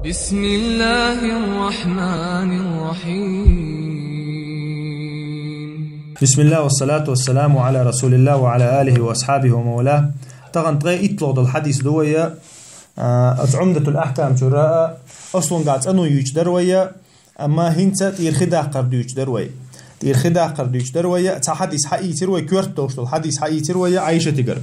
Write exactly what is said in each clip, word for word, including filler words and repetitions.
بسم الله الرحمن الرحيم. بسم الله والصلاة والسلام على رسول الله وعلى آله وأصحابه ومن والاه. Тахан ткъе иттлагӀа дола хьадис ду вай, а, оцу Ӏумдатул Ахькам чура, а, аслунгахь цӀанвуьйцуш дар вай, амма хӀинца тӀера хи даккхар дуьйцуш дар вай. ТӀера хи даккхар дуьйцуш дар вай, цхьа хьадис хьаийцира вай, коьрта долуш долу хьадис хьаийцира вай Ӏайшатигара.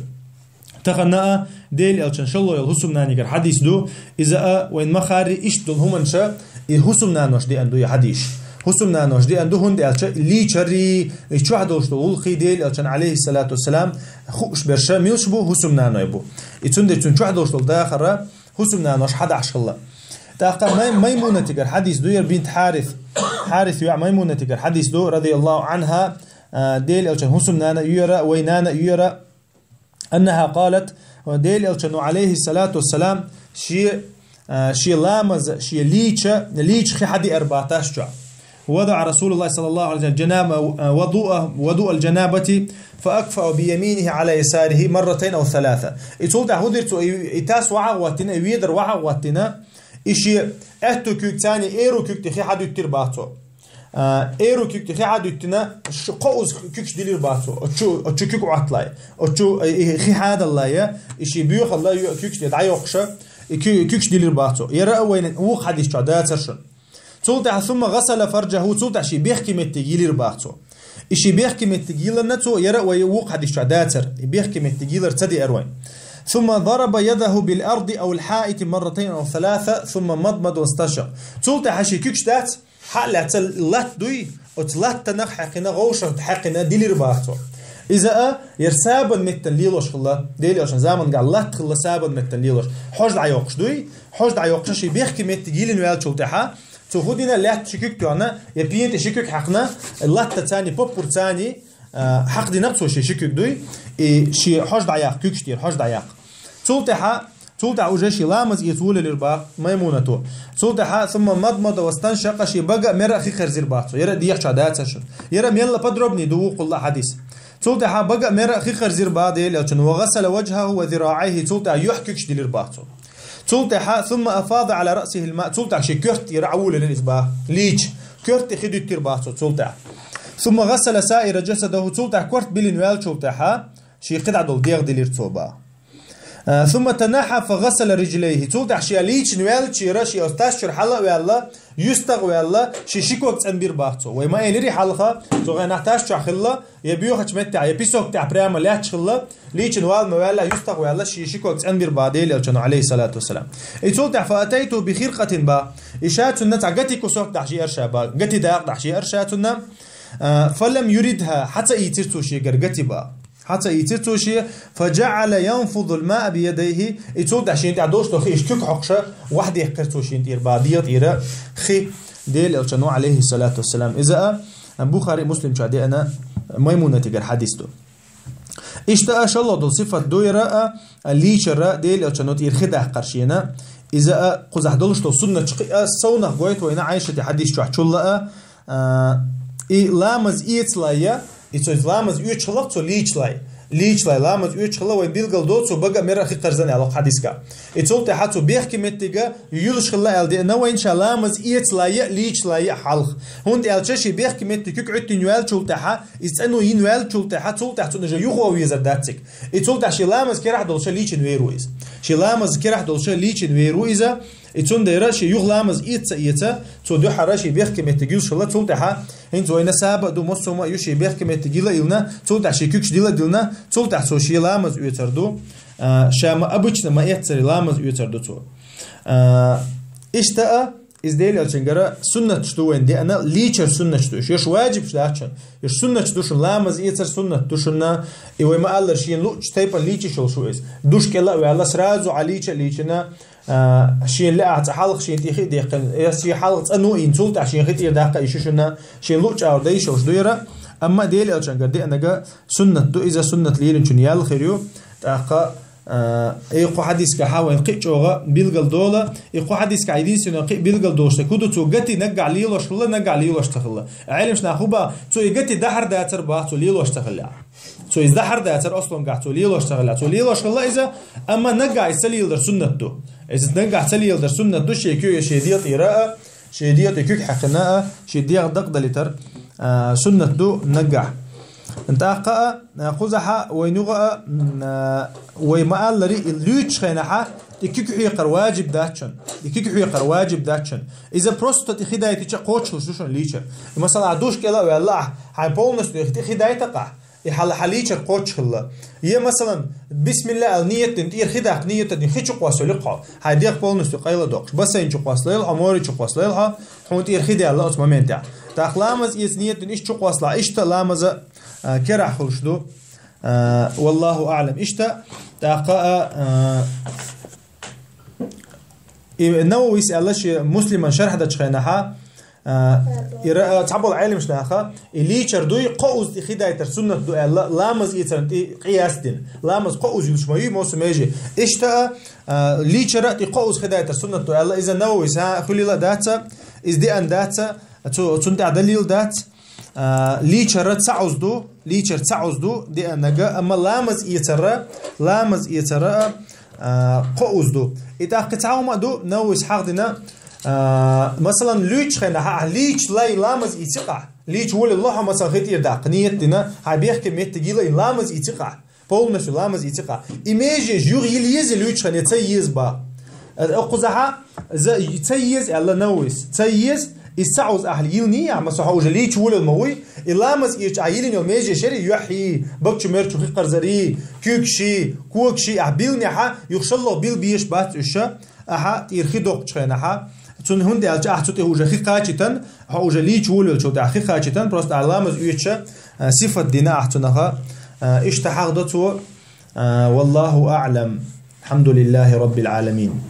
Тахан а Делан Элчан шолгӀа йолу хӀусамнанигара хьадис ду, иза а вайн ма-харри иштта долу хӀуманаш, и хӀусамнаноша деана ду и хьадис. ХӀусамнаноша деана ду, хӀунда аьлча лийчари, и чохь долуш долу гӀуллакхий Делан Элчан, алейхиссалату вассалам, хууш берш милаш бу, хӀусамнаной бу. И цундела цуьнан чохь долуш долу дахар хӀусамнаноша хьадахьаш хилла. ТӀаккха Май-, Маймунатигара хьадис ду, яра бинт Хьарис. Хьарис йоӀ Маймунатигара хьадис ду, радияллаху анхьа, а, Делан Элчан хӀусамнана а ю яра, вайн нана а ю яра. أنها قالت, Делан Элчано, алейхиссалату вассалам, шен, а, шен ламаз, шен лийча, лийча хи хьадеара бах тас чохь. وضع رسول الله صلى الله عليه وسلم جناب-, а, وضوء-, وضوء الجنابة فأكفأ بيمينه على يساره مرتين أو ثلاثة. И цул тӀаьхьа хӀун дира цо, и, и тас охьа а хӀоттийна, и ведар охьа а хӀоттийна, и шен аьтту куьг царний, эру куьг тӀе хи хьадуьттира бах цо. А, эру куьг тӀе хи хьадуьттина, ш-, кхузза куьгаш дилира бах цо. Оцу, оцу куьг Ӏотталай. Оцу, э, и хи хьадаллай, и шен боьхалла йо-, куьгаш тӀе дӀайоккхуша, и куь-, куьгаш дилира бах цо. Яра а вайна вукху хьадис чохь дацара шуна. Цул тӀаьхьа ثم غسل فرجه, цул тӀаьхьа шен бехке меттиг йилира бах цо. И шен бехке меттиг йиларна цо, яра а вай вукху хьадис чохь дацара. И бехке меттиг йилар ца деара вайна. ثم ضرب يده بالأرض أو الحائط مرتين أو ثلاثة ثم مضمض واستنشق. Цул тӀаьхьа шен куьгаш дац, хьа а лаьцна латта дуй, оцу латтанах хьаькхина, гӀовшах хьаькхина дилира бах цо. Иза а, яра сабан меттана лелош хилла, Делан Элчан замангахь латта хилла сабан меттана лелош. Хьожа дӀайоккхуш дуй, хьожа дӀайоккхуш шен бехке меттиг йилина ваьллачул тӀаьхьа, цо хӀун дина, лаьтта ши куьг тоьхна, я пен тӀе ши куьг хьаькхна, латта царний, поппур царний, а, хьакхадина цо шен ши куьг дуй, и шен хьожа дӀаяккха, куьгаш тӀера хьожа дӀаяккха. Цул тӀаьхьа, цул тӀаьхьа уже шен ламаз эца волавелира бах Маймунато. Цул тӀаьхьа ثم مضمض واستنشق, шен бага а, мера а хи харзира бах цо. Яра а дехьа чохь дацара шуна. Яра а мелла подробнее ду вукхулла хьадис. Цул тӀаьхьа бага а, мера а хи харзира бах Делан Элчано. وغسل وجهه وذراعيه, цул тӀаьхьа юьхь куьгаш дилира бах цо. Цул тӀаьхьа ثم أفاض على رأسه الماء, цул тӀаьхьа шен коьрта тӀера Ӏа волавелира иза бах. Лийча. Коьрта тӀе хи дуьттира бах цо цул тӀаьхьа. ثم غسل سائر جسده, цул тӀаьхьа корта билина ваьллачул тӀаьхьа, шен кхидӀа долу дегӀ дилира цо бах. А, ثم تنحى فغسل رجليه. Цул тӀаьхьа шен лийчина ваьллачуьра, шен оцу тас чуьра хьала а ваьлла, юьстах а ваьлла, шен ши ког цӀанбира бах цо. Вай ма элира хьалха, цу гӀенах тас чохь хилла, я боьхачу меттехь, я песок тӀехь прямо лаьтташ хилла, лийчина вала ма ваьлла, юьстах а ваьлла, шен ши ког цӀанбира бах Делан Элчано, алейхиссалату вассалам. И цул тӀаьхьа فأتيته بخرقة бах. И ша цунна цхьа гати кусок дахьаш еара ша бах, гати дакъа дахьаш еара ша цунна. А, فلم يردها, хьа ца ийцира цо шегара гати бах. Хьа ца ийцира цо шен, فجعل ينفض الماء بيديه, и цул тӀаьхьа шен тӀехь долуш долу хи иштта куьг хьокхуша, вахдехкира цо шен тӀера бах, дегӀа тӀера хи, Делан Элчано, алейхиссалату вассалам. Иза а Бухари, Муслим чохь деана Маймунатигара хьадис ду. Иштта а шолгӀа долу сифат ду яра а, лийчара Делан Элчано тӀера хи даккхар шена. Иза а кхузахь долуш долу суннаташ кхин а совнах гойту вайна Ӏайшата хьадис чохь чулла а, А, и ламаз эцалай, и цо ламаз оьцуш хилла, цо лийчалай. Лийчалай ламаз оьцуш хилла, вайн билгал до, цо бага а, мера а хи харзина аьлла хьадисгахь. И цул тӀаьхьа цо бехке меттиг юьлуш хилла аьлла деана вайна ша ламаз эцалай, лийчалай хьалха. ХӀунда аьлча шен бехке меттиг куьг Ӏуьттина ваьллачул тӀаьхьа, иза цӀано йина ваьллачул тӀаьхьа, цул тӀаьхьа цунна уже юха везар дац цига. И цул тӀаьхьа шен ламаз керахь долуша лийчина вер ву иза. Шен ламаз керахь долуша лийчина вер ву иза. И цундела шен юха ламаз эца а эца, цо дуьххьара шен бехке меттиг юьлуш хилла, цул тӀаьхьа хӀинца вайна саба а ду, массо а ма а ю шен бехке меттиг йила а йилна, цул тӀаьхьа шен куьгаш дила а дилна, цул тӀаьхьа цо шен ламаз оьцар ду, а, ша ма обычно ма эццари ламаз оьцар ду цо. А, иштта а, иза Делан Элчангара суннаташ ду вайна деана, лийчар суннаташ ду. Уьш ваджибаш дац шуна. Уьш суннаташ ду шуна, ламаз эцар суннат ду шуна. И вай ма-аллара шена луъучу тайпана лийча йиш йолуш ву иза. Душ кӀела а ваьлла, сразу Ӏа лийча а лийчина, А, шен лаахь цхьа хьалха шен тӀе хи а деккхина, я шен хьалха цӀано а йина, цул тӀаьхьа шен хи тӀера даккха а йиш ю шуна, шен луъу чӀагӀар дан йиш йолуш ду яра, амма Делан Элчангара деанага суннат ду иза, суннат лелинчун ял хир ю, тӀаккха, а, и кху хьадисгахьа вайн кхин а чӀогӀа билгал дола, и кху хьадисгахь единственный кхин а билгал долуш ца куду цо гати наггахь лелош хилла, наггахь лелош ца хилла. Ӏелимаш нах хӀу бах, цо и гати дахьар дацар бах, цо лелош ца хиллехь. Цо иза дахьар дацар аслангахь, цо лелош ца хилла. Цо лелош хилла иза, амма наггахь иза ца леладар суннат ду. Иза наггахь ца леладар суннат ду, шен куьг, шен дегӀ тӀера а, шен дегӀ тӀе куьг хьаькхина а, шен дегӀ дакъа далийтар, а, суннат ду наггахь. ТӀаккха а, а, кхузахьа вай нугӀа а, м, а, вай ма-аллара, и луьйчу хенахьа, и куьг хьекхар ваджиб дац шуна. И куьг хьекхар ваджиб дац шуна. Иза просто тӀе хи дайтича кхочуш хилла шу шуна лийчар. Масала, ахь душ кӀела а ваьлла ахь, хьайн полностью тӀе хи дайтакх ахь, и хьала хьан лийчар кхочуш хилла. Е, масалан, бисмилла аьлла ниет дина, тӀера хи даккха ниет дина, хи чу кхоссайойла хьо. Хьайн дегӀ полностью къайладоккхуш. Бассейн чу кхоссайойла хьо, море чу кхоссайойла хьо, хьуна тӀера хи даьлла оцу моментехь. ТӀаккха ламаз эца ниет дина, иштта чу кхоссалахь, иштта ламаза, а, керахь хуьлуш ду. А, валлаху аълам. Иштта, тӀаккха, а, а, И Нававис аьлла шен Муслиман шархь дечу хенахьа, а, ира, а, цхьаболу Ӏеламаш наха, и лийчар дуй, кхо уз тӀе хи дайтар суннат ду аьлла, ламаз ийцарна тӀе къияс дина. Ламаз кхо уз юлуш ма ю, мосу меже. Иштта а, а, лийчара а тӀе кхо уз хи дайтар суннат ду аьлла, иза Нававис, а, хуьлийла а дац, иза деана дац, цу-, цунна тӀехь далил дац. А, лийчара цхьа уз ду, лийчара цхьа уз ду, деанага, амма ламаз эцара, ламаз эцара, а, кхо уз ду. И тӀаккха цхьа хӀума а ду, Нававис хьахдина, а, масалан, луьйчу хенахь, ахь лийча лай ламаз ийцикъахь, лийча волалла хьо, масалан, хи тӀера даккха ниет дина, хьайн бехке меттиг йила и ламаз ийцикъахь. Полностью ламаз ийцикъахь. И межеш юха йила еза луьйчу хене, ца еза бах. Э, кхузахьа, за, ца еза аьлла Нававис. Ца еза, и цхьа уз ахь йилний, ахь, масала, хьо уже лийча волалла ма вуй, и ламаз эцча ахь йилина йолу межеш яри, юьхьий, бакчу мерчу хи кхарзарий, куьйгаший, когаший ахь билнехьа, юха шалло бил беш бац уьш. Ахьа тӀера хи доккхучу хенахьа, цунна хӀунда аьлча ахь цу тӀе уже хи кхачийтан, хьо уже лийча волавеллачул тӀаьхьа хи кхачийтан, просто ахь ламаз оьцуша, а, сифат дина ахь цунаха, а, иштта хьахдо цо, а, валлаху аълам. Алхьамдулиллахи раббил Ӏаламин.